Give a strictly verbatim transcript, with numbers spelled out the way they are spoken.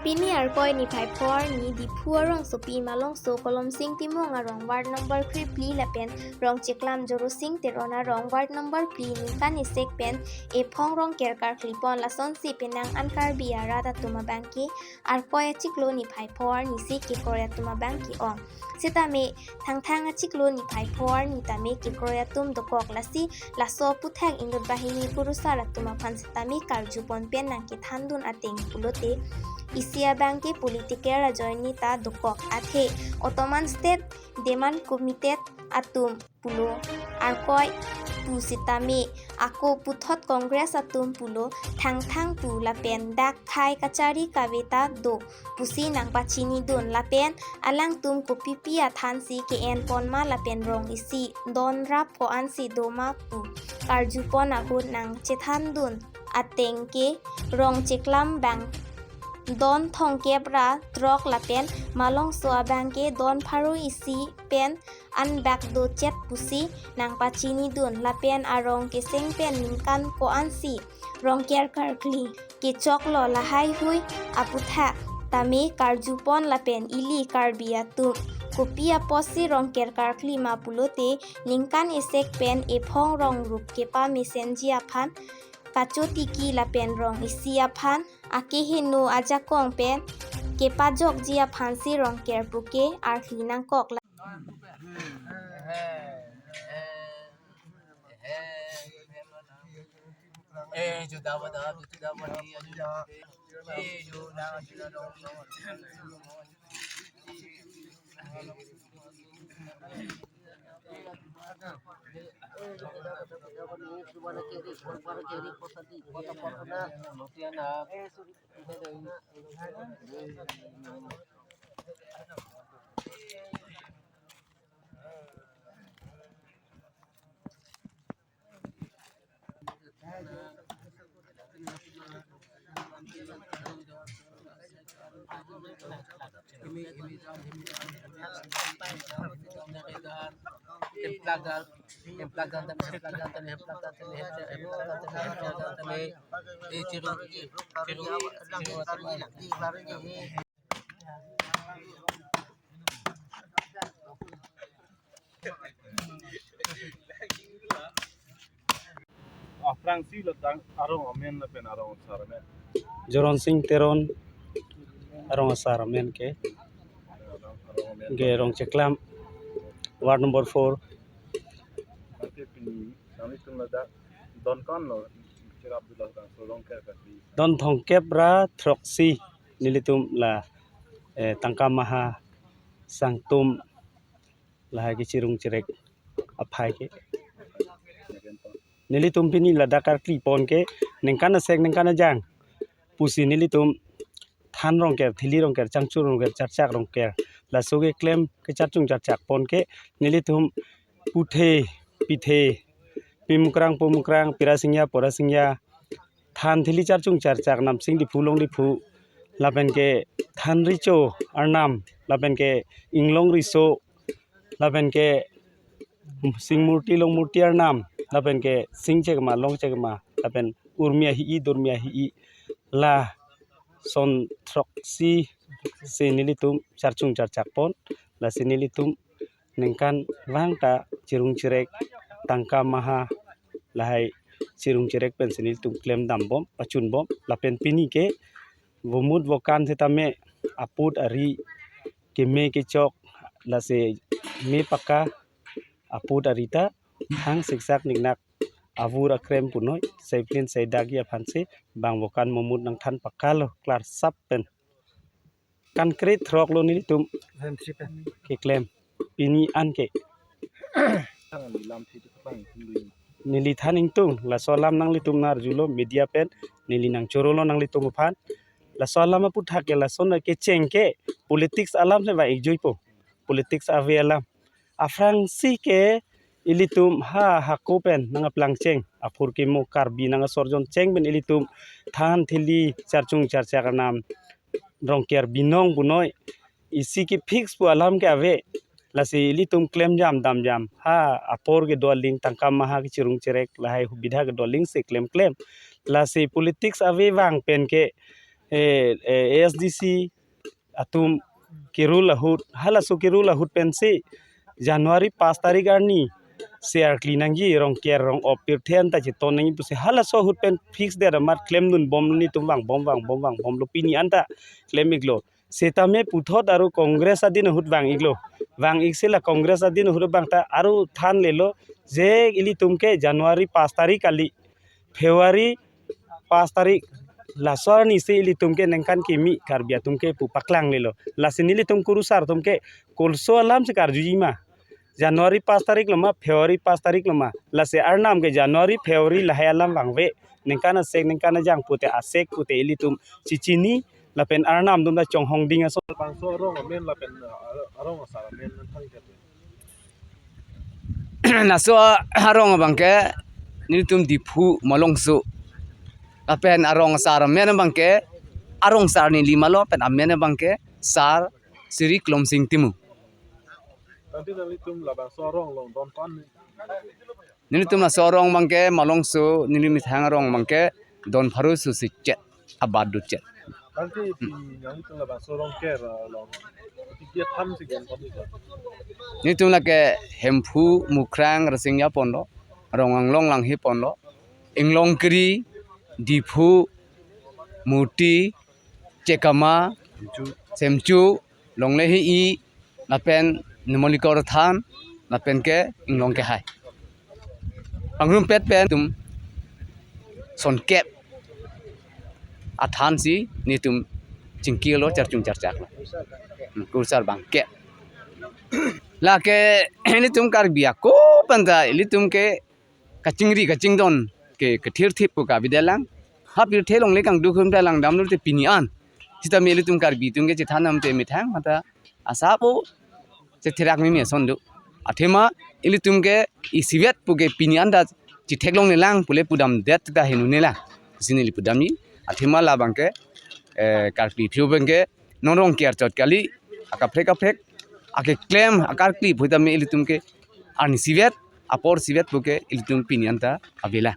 Pini Arkoi niphai phor ni Diphu arongsopi Malongso Kolomsing Timung arong ward number phli lapen Rongcheklam Jorosing Teron arong ward number phli ningkan isi pen ephong Rongker karkli pon, lasonsi penang an Karbi arat atum abangke Arkoi achiklo niphai phor nisi kekroi atum abangke ong. Sitame Thangthang achiklo niphai phor ni tame kekroi atum dokok, lasi laso aphuthak inut banghini kurusar atum aphan sitame karju pon pen nangkethandun ateng pulote isi abangke political ajoine ta dokok, athe Ottoman State Demand Committee atum pulo. Arkoi pu sitame ako puthot Congress atum pulo, Thangthang pu lapen dak khai kachari kave ta do pusi nangpachinidun lapen alangtum kopipi athansi ke-en pon ma lapen rong isi don rap ko-ansi do ma pu karju pon ahut nangchethandun ateng ke Rongcheklam bang don thomkep ra throk lapen Malongso abangke don pharo isi pen anbak dochet pusi nangpachinidun lapen arong keseng pen ningkan ko-ansi Rongker karkli kechoklo lahai hui aphuthak tame karju pon lapen ili Karbi atum kopi apotsi Rongker karkli ma pulote ningkan isi pen ephong rong rup kepamesenji aphan kachotiki lapen rong isi aphan akeheno ajakong pen kepajokji aphansi Rongker puke arhi nangkok. Aphrangsi ladak arong amen lapen arong asar amen. Joronsing Teron arong asar amen ke. Arong amen. Ke Rongcheklam ward number four. Nanti pini kami tum ladak don ko-an lo cherap dula ladak so Rongker karkli. Don thomkep ra throksi nelitum la, eh, tangka maha sangtum lahai kechirung cherek aphai ke. Nelitum pini ladak karkli pon ke ningkan asek ningkan ajang pusi nelitum than Rongker, thili Rongker, changchur Rongker, charchak Rongker, laso keklem kecharchung charchak pon ke nelitum puthe pithe, pimukrang pomukrang, pirasingya porasingya, than thili charchung charchak, Namsing Diphu Long Diphu, lapen ke than richo arnam, lapen ke inglong riso, lapen ke sing murti long murti arnam, lapen ke sing chekma long chekma, lapen urmi ahi-i dormi ahi-i, lason throksi si nelitum charchung charchak pon, lasi nelitum ningkan vang ta chirung cherek tangka maha lahai chirung cherek pensi nelitum klem dam bom, pachun bom, lapen pini ke vomut vokan sitame aput ari keme kechok lasi me paka aput ari ta hang siksak niknak avur akrem punoi, seiplin seidagi aphansi bang vokan momut nangthan pakalo klarsap pen. Concrete throk lo nelitum Ven three pen. Keklem. Pini an ke. Neli than ingtung, laso alam nanglitum nang-arjulo media pen, neli nangchorolo nanglitum aphan. Laso alam aphuthak ke lason kecheng ke politics alam se ba ikjoipo. Politics ave alam. Aphrangsi ke ilitum ha hako pen nang aplang cheng. Aphur kemo Karbi nang asor jon cheng pen ilitum than thili charchung charchak arnam Rongker binong punoi. Isi ke fix pu alam ke ave. Lasi ilitum klem jam dam jam. Ha apor kedo aling tangka maha kechirung cherek lahai hubidha kedo aling si klem klem. Lasi politics ave vang pen ke eh, eh, A S D C atum kerule ahut, halaso kerule ahut pensi January pas tarik arni se arkli nangji, Rongker Rong-op pirthe anta cheton nangji pusi halaso ahut pen fix det amat klemdun bom, netum vangbom, vangbom, vangbomlo, pini anta klem-iklo. Setame puthot aru Congress adin ahut vang-iklo. Vang-ik si la Congress adin ahut vang ta aru thanlelo, je ilitum ke January pas tarik kali, February pas tarik, laso arni si ilitum ke ningkan kimi Karbi atum ke pu paklanglelo. Lasi nelitum kurusar atum ke kolso alam si karjuji ma, January pas tarik lo ma, February pas tarik lo ma. Lasi arnam ke January, February lahai alam vangve. Ningkan asek, ningkan ajang pute asek pute ilitum chichini lapen arnam atum ta chonghong ding ason. Labangso arong amen lapen, uh, arong asar amen nangthan ke. Laso arong abangke nelitum Diphu Malongso. Lapen arong asar amen abangke arong asar neli malo, pen amen abangke Sar Sri Klomsing Timung. Tangte nanglitum labangso arong along don pan ni? Nelitum laso arong abangke Malongso, neli methang arong abangke don pharo susi chet, abat do chet. Tangte pi nanglitum labangso Rongker along pi dia tham si don pan ni? Nelitum lake Hemphu, Mukrang, Rasingja ponlo, Rong Anglong Langhi ponlo, Inglongkiri, Diphu, Muti, Chekama, Semchu, Longle Hi-i, lapen Numalikor than, lapen ke Inglong Kehai. Pangrumpet pen netum sonkep athan si netum chingkilo, charchung charchaklo. Hmm, kurusar bangkep. Lake netum Karbi ako pen ta ilitum ke kachingri kachingdon ke kethirthip pu kabidelang. Ha pirthe longle kangduk hum ta langdamlo te pini an. Sitame ilitum Karbi atum ke chethan nam te methang mata asapo chetherak mimi ason do. Athema ilitum ke isivet pu ke pini an ta chetheklonglelang pule pudamdet ta henune la. Sini li pudamji. Athema labangke, eh, Karbi phu abangke non Rongker chot kali, akaprek kaprek akeklem akarkli pu tame ilitum ke arni isivet, apor isivet pu ke ilitum pini an ta avela.